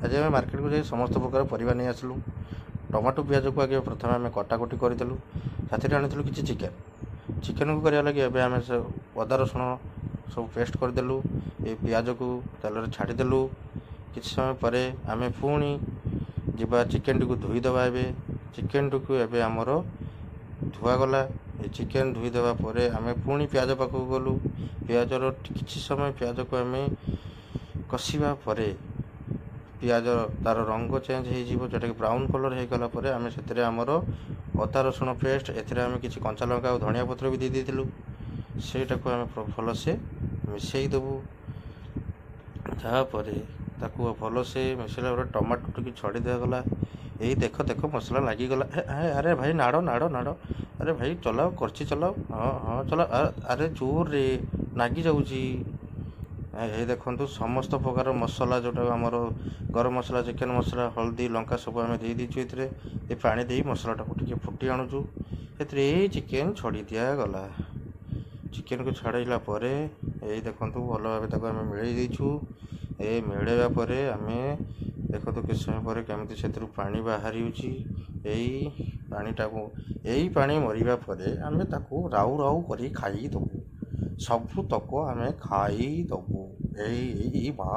ଆଜି ଆମେ ମାର୍କେଟକୁ ଯାଇ ସମସ୍ତ ପ୍ରକାର ପରିବା ନେଇ ଆସିଲୁ। ଟମାଟୋ, ପିଆଜକୁ ଆଗେ ପ୍ରଥମେ ଆମେ କଟାକଟି କରିଦେଲୁ। ସାଥିରେ ଆଣିଥିଲୁ କିଛି ଚିକେନ୍। ଚିକେନକୁ କରିବା ଲାଗି ଏବେ ଆମେ ସେ ଅଦା ରସୁଣ ସବୁ ପେଷ୍ଟ କରିଦେଲୁ। ଏ ପିଆଜକୁ ତେଲରେ ଛାଡ଼ିଦେଲୁ। କିଛି ସମୟ ପରେ ଆମେ ପୁଣି ଯିବା, ଚିକେନଟିକୁ ଧୋଇଦେବା। ଏବେ ଚିକେନଟିକୁ ଏବେ ଆମର ଧୁଆଗଲା। ଏ ଚିକେନ ଧୋଇଦେବା ପରେ ଆମେ ପୁଣି ପିଆଜ ପାଖକୁ ଗଲୁ। ପିଆଜର କିଛି ସମୟ ପିଆଜକୁ ଆମେ କଷିବା ପରେ ପିଆଜ ତାର ରଙ୍ଗ ଚେଞ୍ଜ ହେଇଯିବ, ଯେଉଁଟାକି ବ୍ରାଉନ୍ କଲର୍ ହେଇଗଲା ପରେ ଆମେ ସେଥିରେ ଆମର ଅଦା ରସୁଣ ପେଷ୍ଟ, ଏଥିରେ ଆମେ କିଛି କଞ୍ଚା ଲଙ୍କା ଆଉ ଧନିଆ ପତ୍ର ବି ଦେଇ ଦେଇଥିଲୁ, ସେଇଟାକୁ ଆମେ ଭଲସେ ମିଶାଇ ଦେବୁ। ତାପରେ ତାକୁ ଭଲସେ ମିଶାଇଲା ପରେ ଟମାଟୋ ଟିକେ ଛାଡ଼ି ଦିଆଗଲା। ଏଇ ଦେଖ ଦେଖ, ମସଲା ଲାଗିଗଲା। ଆରେ ଭାଇ, ନାଡ଼ ନାଡ଼ ନାଡ଼। ଆରେ ଭାଇ, ଚଲାଅ, କରଛି ଚଲାଅ। ହଁ, ଚଲାଅ। ଆରେ ଜୋରରେ ନାଗି ଯାଉଛି। ଏଇ ଦେଖନ୍ତୁ, ସମସ୍ତ ପ୍ରକାର ମସଲା, ଯେଉଁଟା ଆମର ଗରମ ମସଲା, ଚିକେନ ମସଲା, ହଳଦୀ, ଲଙ୍କା ସବୁ ଆମେ ଦେଇଦେଇଛୁ ଏଥିରେ। ଏ ପାଣି ଦେଇ ମସଲାଟାକୁ ଟିକେ ଫୁଟି ଆଣୁଛୁ। ସେଥିରେ ଏଇ ଚିକେନ ଛାଡ଼ି ଦିଆଗଲା। ଚିକେନକୁ ଛାଡ଼ିଲା ପରେ ଏଇ ଦେଖନ୍ତୁ, ଭଲ ଭାବେ ତାକୁ ଆମେ ମିଳେଇ ଦେଇଛୁ। ଏ ମିଳେଇବା ପରେ ଆମେ ଦେଖନ୍ତୁ, କିଛି ସମୟ ପରେ କେମିତି ସେଥିରୁ ପାଣି ବାହାରିଉଛି। ଏଇ ପାଣିଟାକୁ, ଏଇ ପାଣି ମରିବା ପରେ ଆମେ ତାକୁ ରାଉ ରାଉ କରି ଖାଇଦେବୁ। ସବୁତକ ଆମେ ଖାଇଦେବୁ। ଏଇ ମା।